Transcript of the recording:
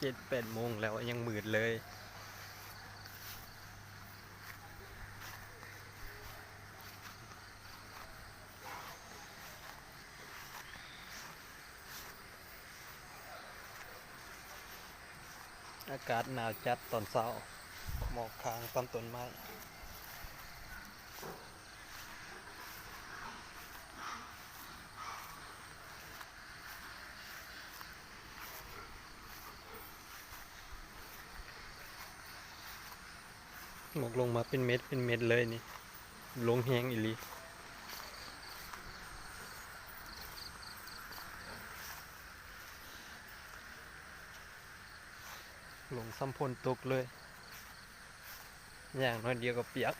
ເຈັດແປດໂມງແລ້ວ ຍັງມືດເລີຍ. ອາກາດໜາວຈັດຕອນເຊົ້າ, ໝອກຄ້າງຕາມຕົ້ນໄມ້. ໝອກລົງມາເປັນເມັດເປັນເມັດເລີຍນີ້, ລົງແຮງອີ່ຫຼີ. ລົງສ່ຳຝົນຕົກເລີຍ, ຍ່າງໜ້ອຍດຽວກໍປຽກ.